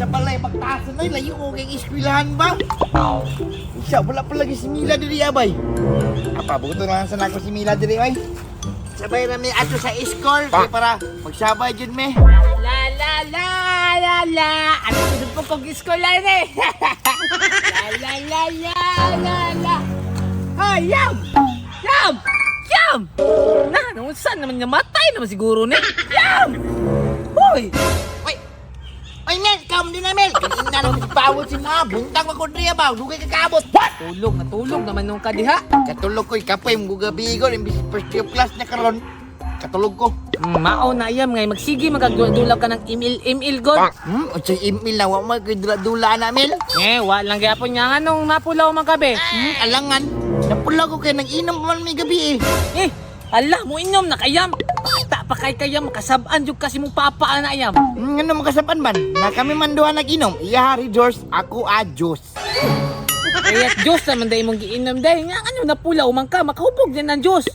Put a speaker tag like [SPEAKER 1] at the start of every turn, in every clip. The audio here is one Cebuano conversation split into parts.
[SPEAKER 1] Sa balay pagtasan ay layo ko kay eskwelahan ba? Isa wala pa lagi si Mila diri abay. Apa buto na lang sa nako si Mila diri ay. Sabay ra mi ato sa iskol kay para magsabay jud mi.
[SPEAKER 2] La la la la la. Ano ko po kong eskwela ni? La la la la la la. Ay, yam! Yam! Yam! Na, saan naman namatay naman siguro ni? Yam! Hoy!
[SPEAKER 1] Oy. Oy Mel, come din na Mel. Kanina naman si Pawol si mga buntag ako diri ba. Dugay ka kaabot. What?
[SPEAKER 2] Tulog, natulog naman nung kadiha.
[SPEAKER 1] Katulog ko'y kapoy mong gabi ko imbis first year class na karon. Katulog ko.
[SPEAKER 2] Mao na iyam ngay magsige magagdulaw ka ng email email god.
[SPEAKER 1] Unsay email na wa man ko'y dula-dula na Mel.
[SPEAKER 2] Eh, wa lang gyapon nga nganong napulaw man kabe.
[SPEAKER 1] Alangan. Napula ko kay nag-inom pa man may gabi eh.
[SPEAKER 2] Eh, ala mo inom na kayam. Bata pa kay kayam makasab-an jud kasi mong papa na ayam.
[SPEAKER 1] Ano makasapan man? Na kami man duha nag-inom. Iya Harry George, ako a Diyos.
[SPEAKER 2] Kaya't Diyos naman dahil mong giinom dahil nga ano napulaw man ka makahubog din ng Diyos.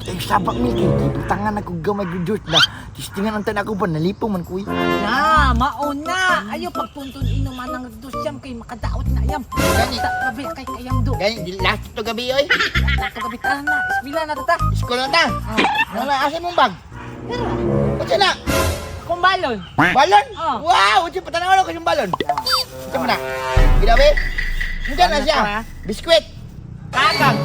[SPEAKER 1] Eh, sabak mil kay gibutangan ako gamay ko Diyos na. Tistingan ang tanan ako ba nalipong man kuy.
[SPEAKER 2] Na, mao na. Ayo pagtuntun inuman ng Diyos yam kay makadaot na ayam.
[SPEAKER 1] Gani.
[SPEAKER 2] Ta, kabi kay kayam do.
[SPEAKER 1] Gani, di last to gabi oy.
[SPEAKER 2] Tato gabi ta na. Ismila na tata.
[SPEAKER 1] Iskol na ta. Wala asa mong bag? Unsa na?
[SPEAKER 2] Akong balon.
[SPEAKER 1] Balon?
[SPEAKER 2] Oh.
[SPEAKER 1] Wow, unsa patanaw ko yung balon. Unsa man na? Ginabi? Unsa na
[SPEAKER 2] Ano
[SPEAKER 1] siya?
[SPEAKER 2] to, ah?
[SPEAKER 1] Biskwit.
[SPEAKER 2] Kagang.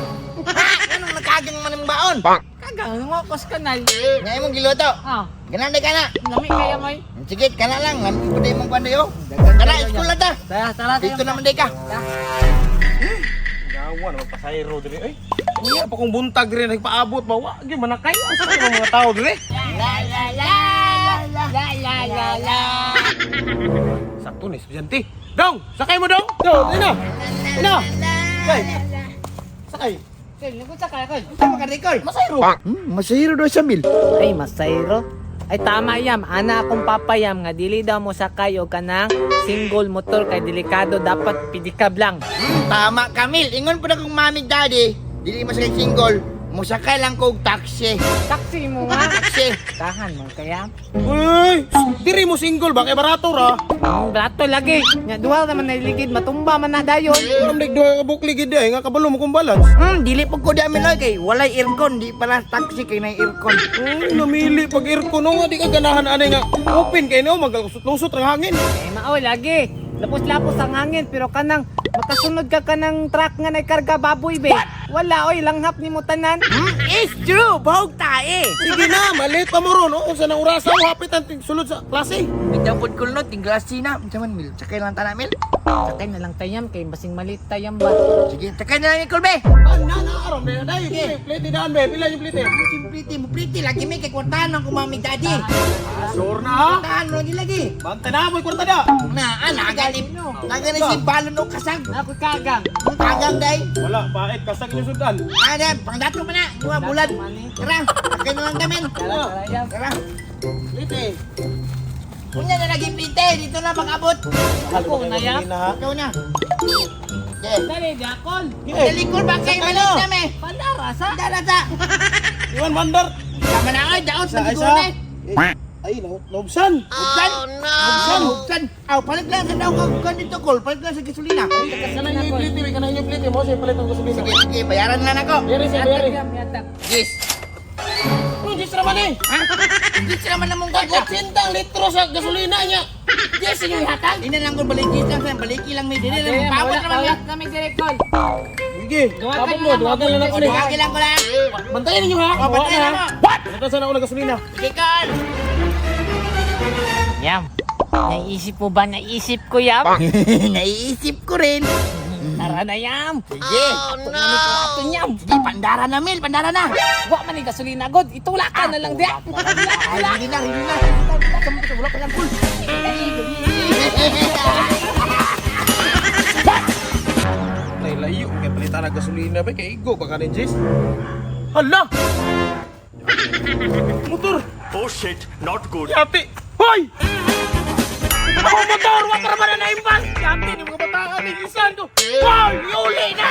[SPEAKER 1] Ha? Anong nakagang man ang baon?
[SPEAKER 2] Kagang ngokos kanal.
[SPEAKER 1] Nga imong giluto.
[SPEAKER 2] Ah,
[SPEAKER 1] Ganan di ka na.
[SPEAKER 2] lami kaya moy.
[SPEAKER 1] Sige, kana lang. Lami ko na imong kwan dayo. Tara, iskol na ta.
[SPEAKER 2] Tara, tara.
[SPEAKER 1] Dito naman di ka.
[SPEAKER 3] Gawa naman pasayro diri ay. Unya pa kung buntag diri nagpaabot ba wa gyud manakay asa ang mga tao diri.
[SPEAKER 2] La la la la la la la la.
[SPEAKER 3] Sakto ni estudyante. Dong, sakay mo dong. Dong, ina. Ina. Sakay. Sakay.
[SPEAKER 2] Kay, lagot sa kay.
[SPEAKER 1] Unsa man ka recall?
[SPEAKER 3] Masayro.
[SPEAKER 1] Masahiro daw sa mil.
[SPEAKER 2] Ay, masayro. Ay, tama yam. Ana akong papayam nga dili daw mo sakay og kanang single motor kay delikado dapat pidikab lang.
[SPEAKER 1] Tama Kamil. Ingon po na kong mami daddy. Dili mo sakay single. Musakay lang kog taxi.
[SPEAKER 2] Taxi mo nga.
[SPEAKER 1] Taxi.
[SPEAKER 2] Tahan mo kaya.
[SPEAKER 3] Uy, diri mo single ba kay barato ra.
[SPEAKER 2] Brato lagi. Nya duha naman nailigid matumba man na dayon.
[SPEAKER 3] Aram dig duha ka bukli gid ay nga kabalo mo kung balance.
[SPEAKER 1] Dili po ko di amin oy kay walay aircon, di pala taxi kay nay aircon.
[SPEAKER 3] Namili pag aircon no nga di ka ganahan ani nga open kay no magalusot-lusot ang hangin.
[SPEAKER 2] Eh, mao lagi. Lapos-lapos ang hangin pero kanang makasunod ka kanang truck nga nagkarga baboy be. Wala oy langhap nimo tanan.
[SPEAKER 1] It's true, bahog tae.
[SPEAKER 3] Sige na, malit pa mo ron. Oh, unsa nang orasa oh, hapit ang sulod sa klase.
[SPEAKER 1] Bitaw pod kulno tingglasi na. Unsa man mil? Sakay lang ta na mil.
[SPEAKER 2] Sakay na lang tayam kay basing malit tayam ba.
[SPEAKER 1] Sige, sakay na lang ni Kulbe.
[SPEAKER 3] Ana na aron na dai. Plate daan be, pila yung plate?
[SPEAKER 1] Simpliti mo pliti lagi may kay kwartahan ng kumami daddy.
[SPEAKER 3] Sure na ha.
[SPEAKER 1] Kwartahan mo lagi lagi.
[SPEAKER 3] Bantay na mo kwarta da.
[SPEAKER 1] Na, ah, nagali. Nagali si balon o kasag.
[SPEAKER 2] Ako kagang.
[SPEAKER 1] Kagang day.
[SPEAKER 3] Wala, pait kasag inyo sudan.
[SPEAKER 1] Ah, na, pangdato pa na. Duha bulan. Tara, sakay na lang tamin.
[SPEAKER 2] Tara, tara yam.
[SPEAKER 1] Tara.
[SPEAKER 3] Plate.
[SPEAKER 1] Unya na lagi plite, dito na pag-abot.
[SPEAKER 2] Ako na yam.
[SPEAKER 1] Ikaw na. Okay.
[SPEAKER 2] Dali, Jakol.
[SPEAKER 1] Dali ko ba kay malit na me?
[SPEAKER 2] Pandara sa.
[SPEAKER 1] Dala ta.
[SPEAKER 3] Iwan bandar.
[SPEAKER 1] Tama na ay, daot
[SPEAKER 3] Isa,
[SPEAKER 1] na
[SPEAKER 3] isa.
[SPEAKER 1] na.
[SPEAKER 3] Ay, naubsan.
[SPEAKER 1] Hubsan. Hubsan, hubsan. Aw, palit lang sa daw ko dito kol, palit lang sa gasolina.
[SPEAKER 3] Kanang yung plate, kanang yung plate mo siya palit ang gasolina.
[SPEAKER 1] Sige, sige, bayaran lang ako.
[SPEAKER 3] Bayari siya, bayari.
[SPEAKER 2] Yatak, yam, yatak.
[SPEAKER 1] Yes.
[SPEAKER 3] Ano, Diyos naman eh.
[SPEAKER 1] Ha? Yes naman namong kwarta.
[SPEAKER 3] 80 litro sa gasolina niya.
[SPEAKER 1] Yes, inyo ihatag. Ina lang ko baliki lang sa baliki lang may dili lang
[SPEAKER 2] Ay,
[SPEAKER 1] pawat
[SPEAKER 2] wala,
[SPEAKER 1] naman.
[SPEAKER 2] wala kami direkol.
[SPEAKER 3] Sige,
[SPEAKER 2] Duwagan
[SPEAKER 3] tapon mo,
[SPEAKER 2] lang,
[SPEAKER 3] duwagan lang ako ni.
[SPEAKER 1] Duwagi lang ko lang.
[SPEAKER 3] Bantayan ninyo ha.
[SPEAKER 1] Oh, bantayan
[SPEAKER 3] Wala
[SPEAKER 1] mo.
[SPEAKER 3] na. What? Natasan ako ng gasolina.
[SPEAKER 1] Sige, kol.
[SPEAKER 2] Yam. Naisip mo ba? Naisip ko, Yam.
[SPEAKER 1] Naiisip ko rin.
[SPEAKER 2] Tara na, Yam.
[SPEAKER 1] Sige.
[SPEAKER 2] Oh, no. Ato, Yam.
[SPEAKER 1] Sige, pandara na, Mil. Pandara na.
[SPEAKER 2] Wa man ni gasolina, god. Itulak ka na lang diya.
[SPEAKER 1] Ay, hindi na, hindi na. Wala pa lang, kol.
[SPEAKER 3] Ay, layo. Kaya palitan ang gasolina ba? Kay igo ba kanin, Jis? Hala! Motor!
[SPEAKER 4] Oh shit, not good.
[SPEAKER 3] Yati! Hoy! Ako motor! Wa para man na naimban! Yati ni mga bataan ni isan ko! Hoy! Yuli na!